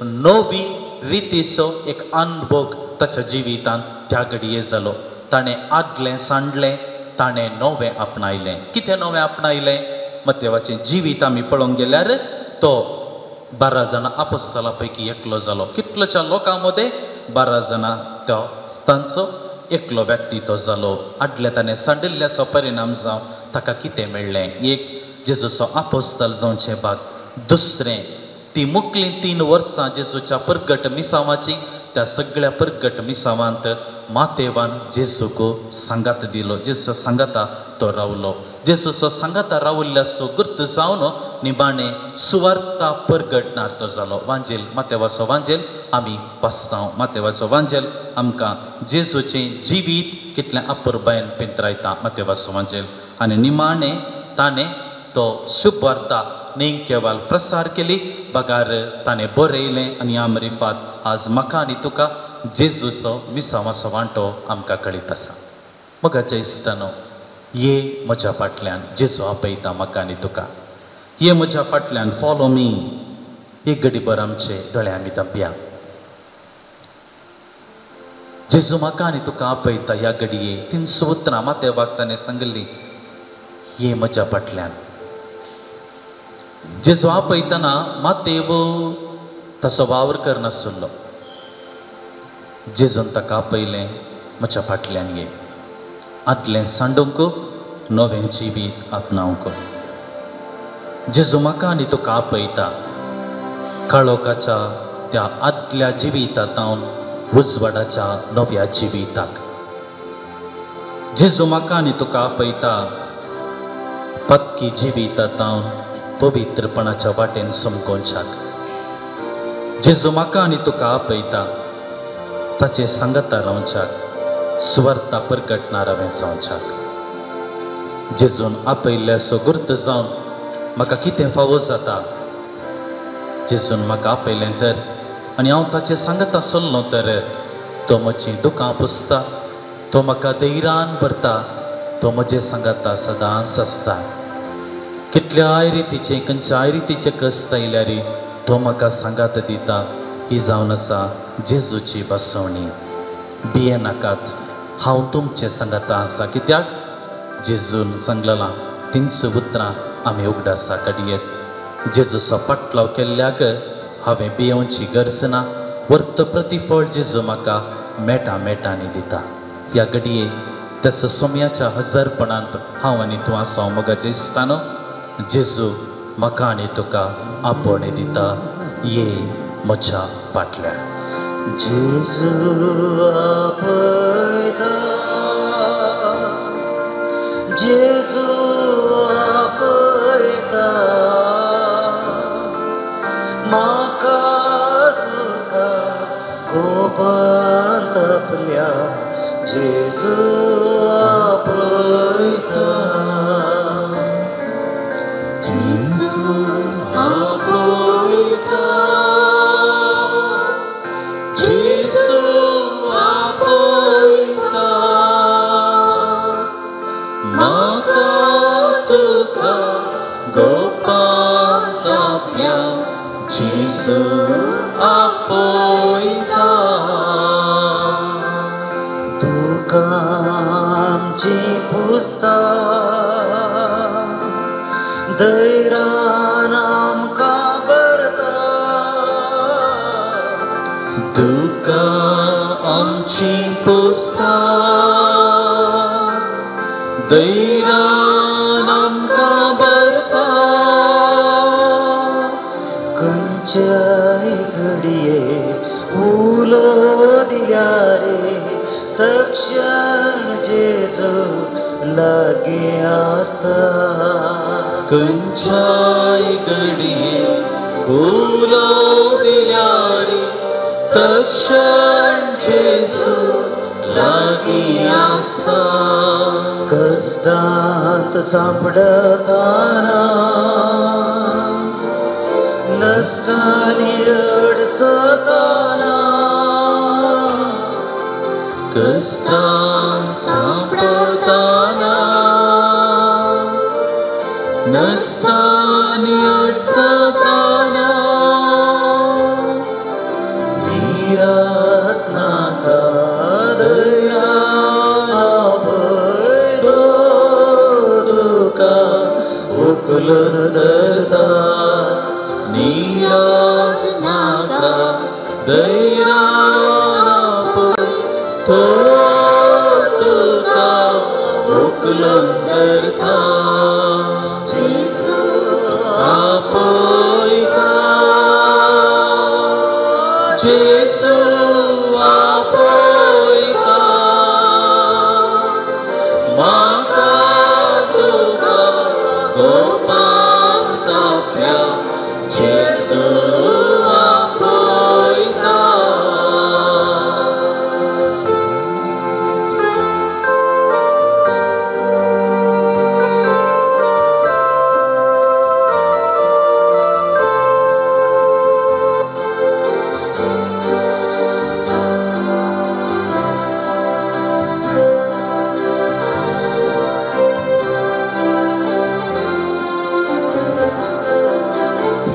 नवी रितीचो एक अनुभव ताच्या जिवितांत त्या घडये जालो. ताणें आदलें सांडलें, ताणें नवें आपणायलें. कितें नवें आपणायलें? मत्तेवाचें जिवीत आमी पळोवंक गेल्यार तो 12 जाणां आपोस्तलां पैकी एकलो जालो. कितल्याच्या लोकां मदें 12 जाणां तो तांचो एकलो व्यक्ती तो जालो. आदले ताणें सांडिल्ल्याचो परिणाम जावन ताका कितें मेळ्ळें? एक, जेजूचो आपोस्तल जावचें भाग. दुसरें, ती मुकलीं 3 वर्सां जेजूच्या परगट मिसांवाची, त्या सगळ्या परगट मिसांवांत मातेवान जेजूक सांगात दिलो. जेजूचो सांगाता तो रावलो. जेजूचो सांगाता रावल्ल्याचो गुर्त जावन निमाणें सुवार्ता परगटणार तो जालो. वांजेल, मातेवाचो वांजेल आमी वाचता. मातेवाचो वांजेल आमकां जेजूचें जिवीत कितलें अपुरबायेन पिंतरायता मातेवाचो वांजेल. आनी निमाणें ताणें तो शुभवार्ता नेंकेवाल प्रसार केली, बगार ताणें बरयलें. आनी आमरिफात आज म्हाका आनी तुका जेजूचो मिसांवाचो वांटो आमकां कळीत आसा. मोगाच्या इश्टानो, ये म्हज्या फाटल्यान. जेजू आपयता म्हाका आनी तुका, ये म्हज्या फाटल्यान, फॉलो मी. एक घडीभर आमचे दोळे आमी धांपया. जेजू म्हाका आनी तुका आपयता ह्या घडये. 3 उतरां मातेवाक ताणें सांगिल्लीं, ये म्हज्या फाटल्यान. जेजू आपयतना मातेव ताचो वावर करनासलो. जेजून ताका आपयलें, म्हज्या फाटल्यान ये. आदलें सांडूंक, नवें जिवीत आपणावंक. जेजू म्हाका आनी तुका आपयता काळोखाच्या त्या आदल्या जिवितांत उजवाडाच्या नव्या जिविताक. जेजू म्हाका आनी तुका आपयता पक्की जिवितांत पवित्रपणाच्या वाटेन समकोवच्याक. जेजू म्हाका आनी तुका आपयता ताचे सांगाता रावच्याक, सुवार्ता परगटणार हांवें जावच्याक. जेजून आपयल्ल्याचो गुर्त जावन म्हाका कितें फावो जाता? जेजून म्हाका आपयलें तर आनी हांव ताचे सांगाता चल्लो तर तो म्हजीं दुकां पुसता, तो म्हाका धैर्यान भरता, तो म्हजे सांगाता सदांच आसता. कितल्याय रितीचे खंयच्याय रितीचे कश्ट आयल्यार तो म्हाका सांगात दिता. ही जावन आसा जेजूची बसवणी. भियेनाकात, हांव तुमचे सांगाता आसा. कित्याक जेजून सांगलेलां 3 उतरां आमी उगडासा काडयेत. जेजूचो पाटलाव केल्ल्याक हांवें भियेवची गरज ना. वर्त प्रतिफळ जेजू म्हाका मेटा मेटांनी दिता. ह्या घडये त्या सोम्याच्या हजारपणांत हांव आनी तूं आसा. मोगाचे इश्टानो, जेजू म्हाका आनी तुका आपोवणें दिता, ये म्हज्या फाटल्यान. जेजू आपयता, जेजू आपयता, म्हाका तुका गोपांत आपल्या. जेजू आपयता, जेजू आपयता, जेजू आपयता, म्हाका तुका गोपांत आपल्या. जेजू आपयता. तुका आमची पुसता, धैर्यान आमकां भरता. तुका आमची पुसता, धैर्यान आमकां भरता. खंयच्याय घडये उलो दिल्यार तक्षण जेजू लागीं आसता. खंयच्याय घडये उलो दिल्यार तक्षण जेजू लागीं आसता. कश्टांत सांपडताना नसतानी अडचताना कश्टांत सांपडताना नसतानी अडचताना निरास नाका धैर्यान आपय तो तुका उखलून धरता. निरास नाका धैर्यान आपय तो तुका उखलून धरता. जेजू आपयता जेजू आपयता म्हाका तुका गोपान ताप्या जेजू आपयता.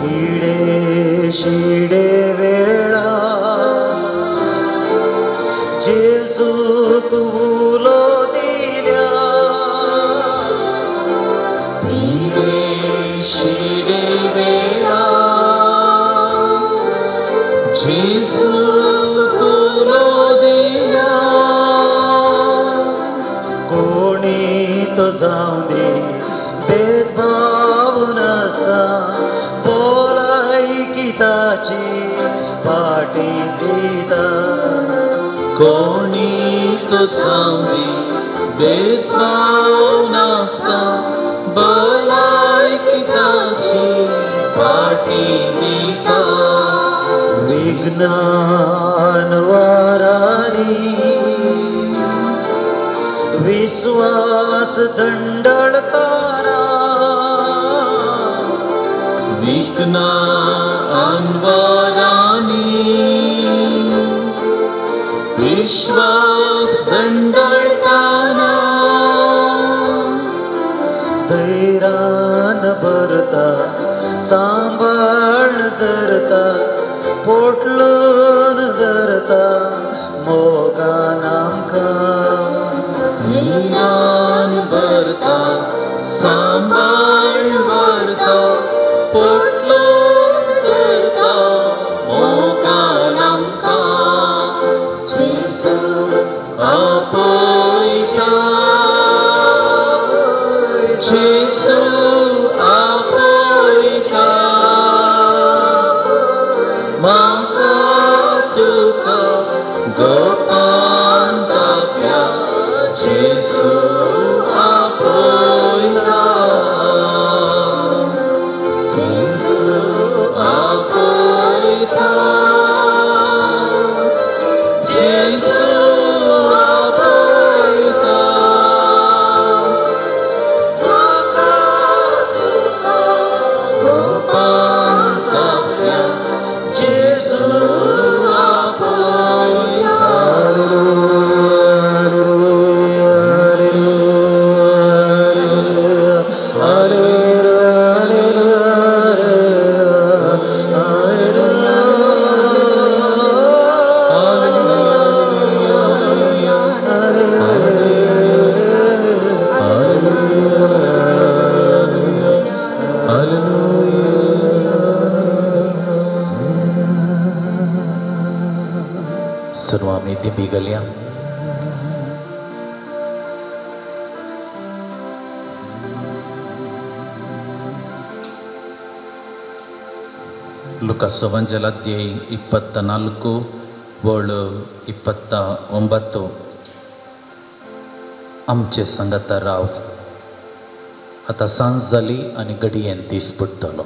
पीडे शिडे वेळा जेजूक उलो दिल्या पीडे शिडे वेळा जेजूक उलो दिल्या. कोणी तो जावं दी भेदभाव नासता बोलायकी ताची पाटी दिता. कोणी तो जावं दी भेदभाव नासता भलायकी ताची पाटी दिता. विज्ञान वारांनी विश्वास दंडळताना विज्ञान वारांनी विश्वास दंडळताना धैर्यान भरता सांबाळ धरता पोटलून धरता मोगान आमकां. धैर्यान भरता सांबाळ भरता पोटलून धरता मोगान आमकां. जेजू आपयता जेजू आपयता म्हाका तुका गोपान ताप्या जेजू आपयता. जेजू आपयता जेजू आपयता म्हाका तुका गोपान ताप्या जेजू आपयता. सर्व आमी दिंबी घालया. ಲೂಕಾಸ ಅಧ್ಯಾಯ 24 ಏಳು 29. आमचे सांगाता राव, आतां सांज जाली आनी घडयेन दीस पडटलो.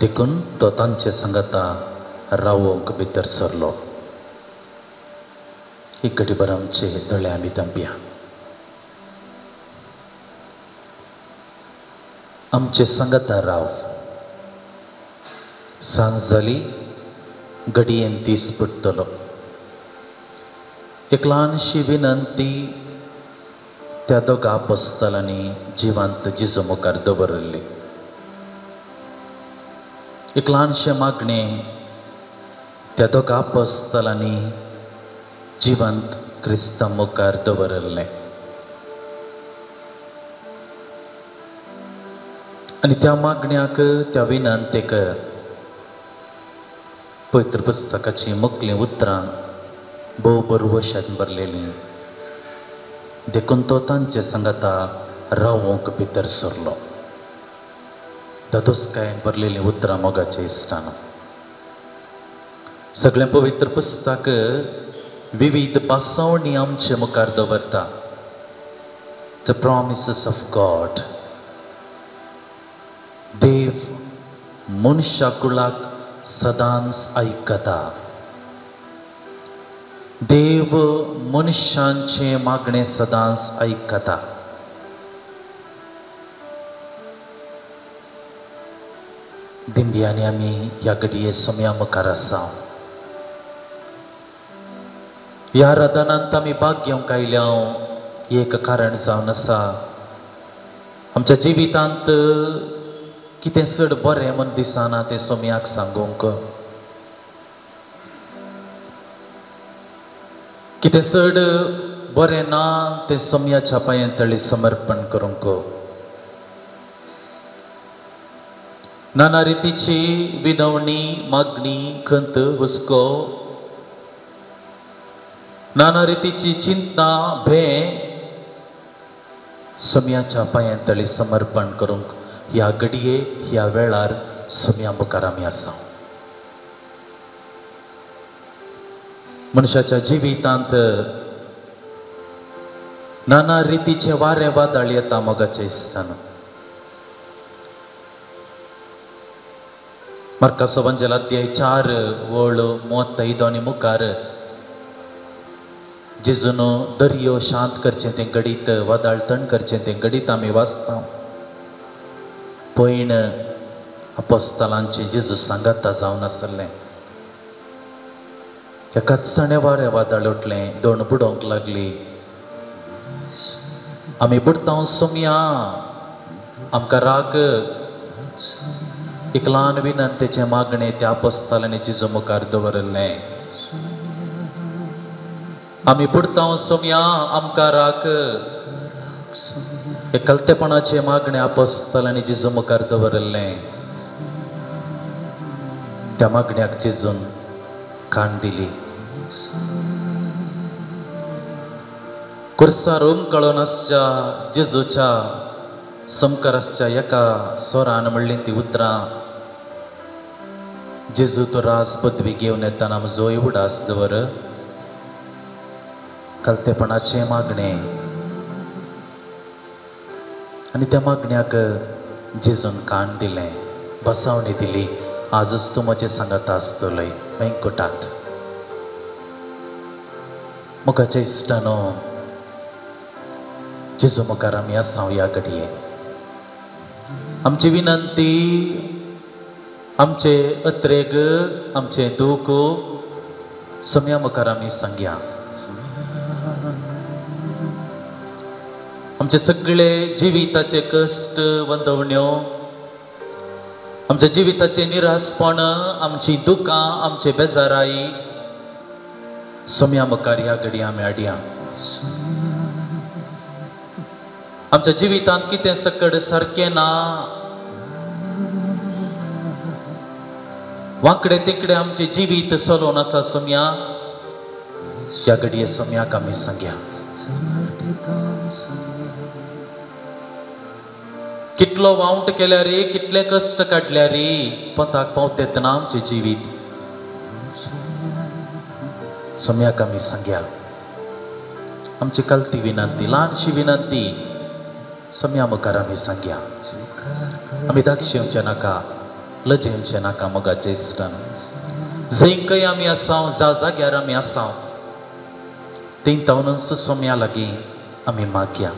देखून तो तांचे सांगाता रावोंक भितर सरलो. एक घडीभर आमचे दोळे आमी धांपया. आमचे सांगाता राव, सांज जाली, घडयेन दीस पडटलो. एक ल्हानशी विनंती त्या दोगा आपोस्तलांनी जिवांत जेजू मुखार दवरिल्ली. एक ल्हानशें मागणें त्या दोगा आपोस्तलांनी जिवंत क्रिस्ता मुखार दवरिल्लें. आनी त्या मागण्याक, त्या विनंतेक पवित्र पुस्तकाचीं मुखलीं उतरां भोव बरवशान भरलेलीं. देखून तो तांचे सांगाता रावोंक भितर सरलो. धादोसकायेन भरलेलीं उतरां मोगाचे इश्टान. सगळें पवित्र पुस्तक विविध भासावणी आमचे मुखार दवरता. The promises of God. देव मनशा कुळाक सदांच आयकता. देव मनशांचें मागणें सदांच आयकता. दिंब्यांनी आमी ह्या घडये सोम्या मुखार आसा. ह्या आराधनांत आमी भाग घेवंक आयल्या एक कारण जावन आसा, आमच्या जिवितांत कितें चड बरें म्हूण दिसना तें सोम्याक सांगूंक, कितें चड बरें ना तें सोम्याच्या पांयां तळी समर्पण करूंक, नाना रितीची विनवणी, मागणी, खंत, हुस्को, नाना रितीची चिंता, भें सोम्याच्या पांयां तळी समर्पण करूंक ह्या घडये, ह्या वेळार सोम्या मुखार आमी आसा. मनशाच्या जिवितांत नाना रितीचे वारें वादळ येता मोगाचे इश्टान. मार्काचो वंजेल अध्याय 4 वळ 35 आनी मुखार जेजून दर्यो शांत करचें तें घडीत, वादळ थंड करचें तें घडीत आमी वाचता. पयण आपोस्तलांचें जेजू सांगाता जावन आसलें. एकाच सणे वारें वादळ उठलें, दोन बुडोवंक लागली. आमी बुडता सोम्या, आमकां राग. एक ल्हान विनंतेचें मागणें त्या आपोस्तलांनी जेजू मुखार दवरिल्लें. आमी बुडता सोम्या, आमकां राग. एक कलतेपणाचें मागणें आपोस्तलांनी जेजू मुखार दवरिल्लें. त्या मागण्याक जेजून कान दिली. कुर्सार उमकळून आसच्या जेजूच्या समकार आसच्या एका स्वरान म्हणलीं ती उतरां, जेजू तो राज पदवी घेवन येताना म्हजो उडास दवर. कलतेपणाचें मागणें आनी त्या मागण्याक जेजून कान दिलें, बसावणी दिली. आजच तूं म्हजें सांगाता आसतलोय वेंकटात. मुखाच्या इश्टानो, जेजू मुखार आमी आसा ह्या घडये. आमची विनंती, आमचे अत्रेग, आमचें दूख सोम्या मुखार आमी सांगया. आमचे सगळे जिविताचे कश्ट, वंदवण्यो, आमच्या जिविताचें निरासपण, आमची दुकां, आमचे बेजाराई सोम्या मुखार ह्या घडये आमी हाडया. आमच्या जिवितांत कितें सकड सारकें ना, वांकडे तिकडे आमचें जिवीत चलोवन आसा सोम्या, ह्या घडये सोम्याक आमी सांगया. कितलो वावट केल्यार रे, कितले कश्ट काडल्यार रे, पंथाक पावतेतना आमचें जिवीत सोम्याक आमी सांगया. आमची कलती विनंती, ल्हानशी विनंती सोम्या मुखार आमी सांगया. आमी धाक्षेवचें नाका, लजेवचें नाका मोगाचे इश्टान. जंय खंय आमी आसाव, ज्या जाग्यार आमी आसाव थंय तावनूच सोम्या लागीं आमी मागया.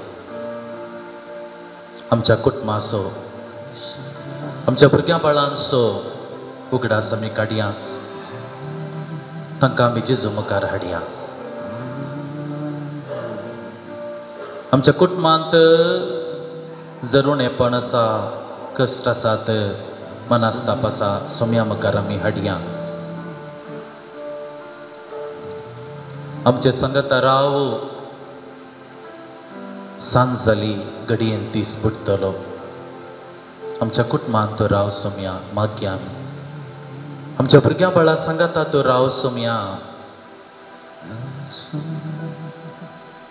आमच्या कुटुंबाचो, आमच्या भुरग्यां बाळांचो उगडास आमी काडया, तांकां आमी जेजू मुखार हाडया. आमच्या कुटुंबांत जर उणेपण आसा, कश्ट आसात, मनस्ताप आसा, सोम्या मुखार आमी हाडया. आमचे संगता राव, सांज जाली घडयेन दीस बुडटलो. आमच्या कुटुंबांत तो राव सोम्या, मागया आमी. आमच्या भुरग्यां बाळा सांगाता तो राव सोम्या.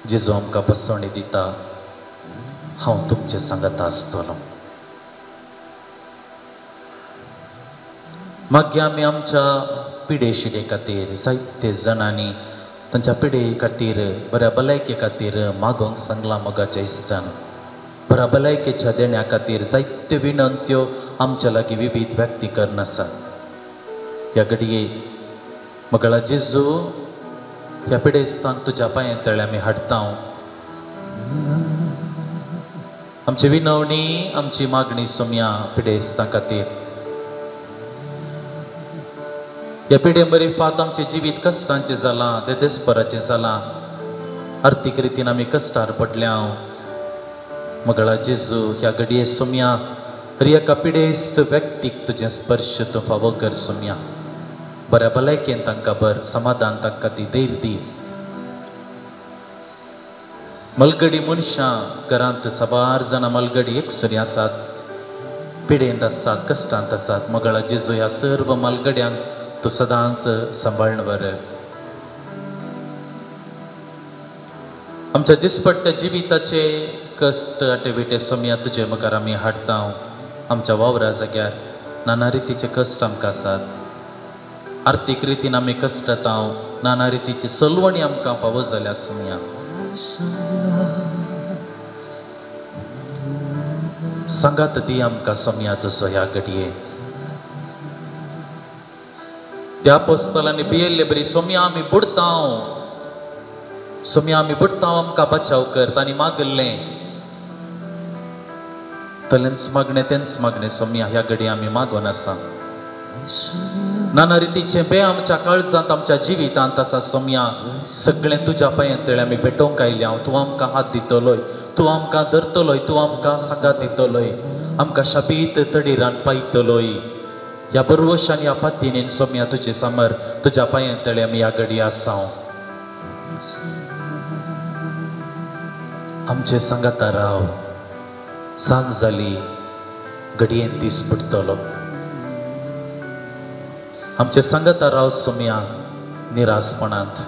जेजू आमकां बसवणी दिता, हांव तुमचे सांगाता आसतलो. मागीर आमी आमच्या पिडेशिडे खातीर जायते जाणांनी तांच्या पिडे खातीर, बऱ्या भलायके खातीर मागोंक सांगलां मोगाच्या इश्टान. बऱ्या भलायकेच्या देण्या खातीर जायत्यो विनंत्यो आमच्या लागीं विविध व्यक्ती करून आसात. ह्या घडये मगळा जेजू ह्या पिडेस्तांक तुज्या पांये तळे आमी हाडटा. आमची विनवणी, आमची मागणी सोम्या पिडेस्तां खातीर. ह्या पिडे मरिफात आमचें जिवीत कश्टांचें जालां, देदेस्पराचें जालां, आर्थीक रितीन आमी कश्टार पडल्या. मगळा जेजू ह्या घडये सोम्या तरी एका पिडेस्त व्यक्तीक तुजें स्पर्श तूं फावो कर सोम्या. बऱ्या भलायकेन तांकां बर, समाधान तांकां ती धैर्य दी. मलगडी मनशां घरांत साबार जाणां मलगडी एकसुरी आसात, पिडेंत आसतात, कश्टांत आसात. मगळा जेजू ह्या सर्व मलगड्यांक तूं सदांच सांबाळण बरें. आमच्या दिसपट्ट्या जिविताचे कश्ट आटेविटे सोम्या तुजे मुखार आमी हाडटा. आमच्या वावरा जाग्यार नाना रितीचे कश्ट आमकां आसात, आर्थीक रितीन आमी कश्टता, नाना रितीची सलवणी आमकां फावो जाल्या सोम्या. सांगात दी आमकां सोम्या तुजो ह्या घडये. त्या पोस्तलांनी भियेल्ले बरी सोम्या आमी बुडता, सोम्या आमी बुडता, आमकां बचाव कर तांणी मागल्लें. तलेंच मागणें तेंच मागणें सोम्या ह्या घडये आमी मागून आसा. नाना रितीचें बे आमच्या काळजांत, आमच्या जिवितांत आसा सोम्या. सगळें तुज्या पांये तळे आमी भेटोवंक आयल्या. तूं आमकां हात दितलोय, तूं आमकां धरतलोय, तूं आमकां सांगात दितलोय, आमकां शाबीत तडीरान पायतलोय. ह्या बरवशान ह्या पातीनेन सोम्या तुजे सामर तुज्या पांये तळे आमी ह्या घडये आसा. आमचे सांगाता राव, सांज जाली घडयेन दीस बुडटलो. आमचे सांगाता राव सोम्या निरासपणांत,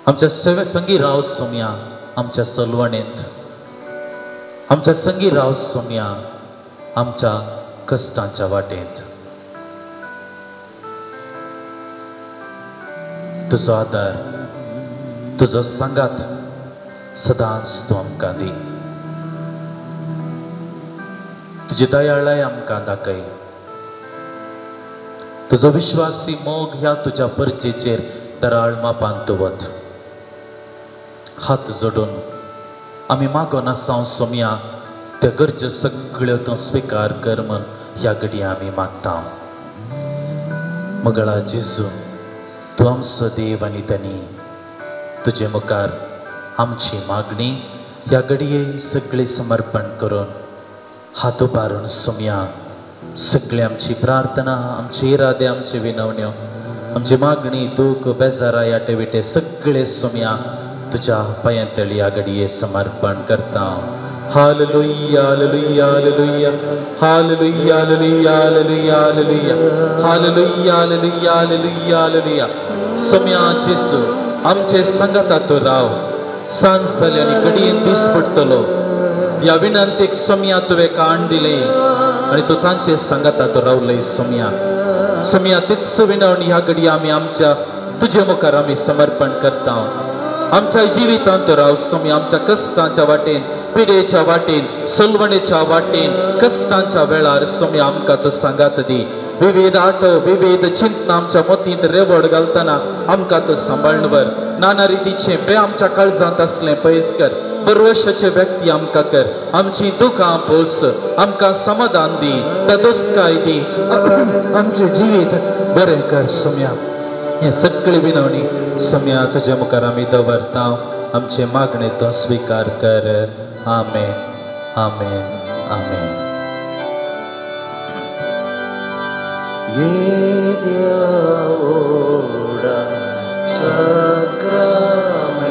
आमच्या संगी राव सोम्या आमच्या सलवणेंत, आमच्या संगी राव सोम्या आमच्या कश्टांच्या वाटेंत. तुजो आदार, तुजो सांगात सदांच तूं आमकां दी. तुजी दयाळाय आमकां दाखय. तुजो विश्वासी मोग ह्या तुज्या परचेचेर दराळ मापान दवत. हात जोडून आमी मागोन आसा सोम्या, त्या गरज्यो सगळ्यो तूं स्विकार कर म्हण ह्या घडये आमी मागता. मगळा जेजू तूं आमचो देव आनी धनी, तुजे मुखार आमची मागणी ह्या घडये सगळी समर्पण करून हात उबारून सोम्या सगळी आमची प्रार्थना, आमचे इरादे, आमचे विनवण्यो, आमची मागणी, दूख, बेजारा, आटेविटे सगळे सोम्या तुज्या पांयां तळी ह्या घडये समर्पण करता. Hallelujah, hallelujah, hallelujah, hallelujah, hallelujah, hallelujah, hallelujah, hallelujah, hallelujah, hallelujah, hallelujah. Saumya जेजू आमचे सांगाता तूं राव. सांज जाली आनी घडयेन दीस पडटलो. ह्या विनंतीक सोम्या तुवें काण दिलें आनी तूं तांचे सांगाता तूं रावलय सोम्या. सोम्या तीच विनवणी ह्या घडये आमी आमच्या तुजे मुखार आमी समर्पण करता. आमच्या जिवितांत राव स्वामी, आमच्या कश्टांच्या वाटेन, पिडेच्या वाटेन, सोलवणेच्या वाटेन, कश्टांच्या वेळार स्वामी आमकां तूं सांगात दी. विविध आठव, विविध चिंतना आमच्या मतींत रेवड घालतना आमकां तूं सांबाळून व्हर. नाना रितीचें बे आमच्या काळजांत आसलें पयस कर, बरवशाचे व्यक्ती आमकां कर. आमची दुकां पोस, आमकां समाधान दी, तदोस्काय दी, आमचें जिवीत बरें कर सोम्या. हें सगळें विनवणी सोम्या तुज्या मुखार आमी दवरता. आमचे मागणें तूं स्विकार कर. आमेन, आमेन, आमेन.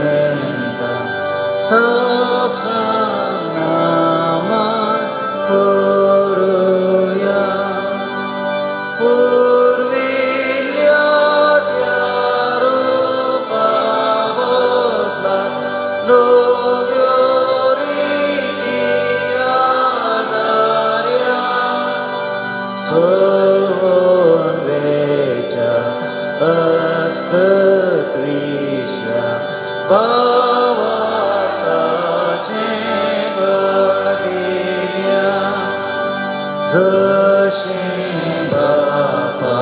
Sacramenta Sasranama Kuruya Purvilya Rupa Bodla Novyoriti Adarya Solvon Vecha Aspatvisha Bhavatache Gordilya Zashin Bapa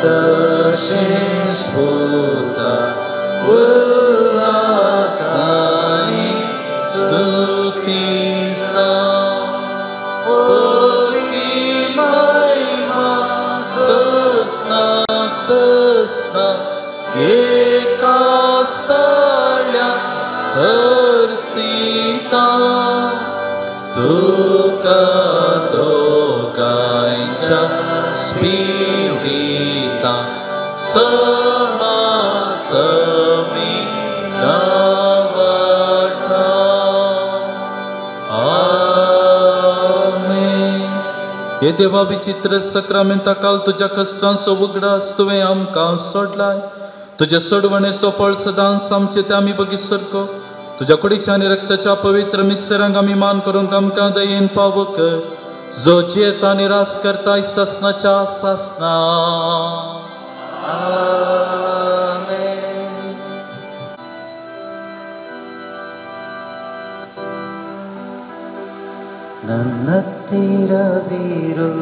Tashin Sputa Ullasani Stuti Sa Ori Maima Sasna Sasna Ekastalya Harsita Tuka Dogaincha Spirita Sama Sami Navata. Amen. हे देवा विचित्र सक्रामेंता काल तुज्या कश्टांचो उगडास तुवें आमकां सोडलाय. तुज्या सोडवणेचो फळ सदांच आमचे ते आमी बगी सारको तुज्या कुडीच्या आनी रक्ताच्या पवित्र मिसरांक आमी मान करूंक आमकां दयेन फावो कर, जो जियेता आनी रास करताय सासनाच्या सासना. आमेन. ನನ್ನತ್ತಿರವಿರು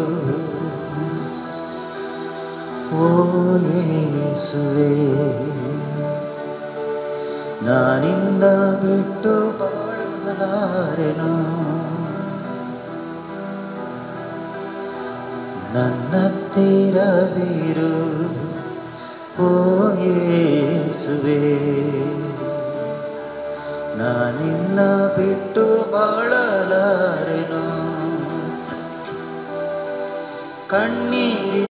ಓ ಯೇಸುವೆ, ನಾನಿನ್ನ ಬಿಟ್ಟು ಬಾಳಲಾರೆನು. ನನ್ನತ್ತಿರವಿರು ಓ ಯೇಸುವೆ, ನಾನಿನ್ನ ಬಿಟ್ಟು ಬಾಳಲಾರೆನು. ಕಣ್ಣೀರಿ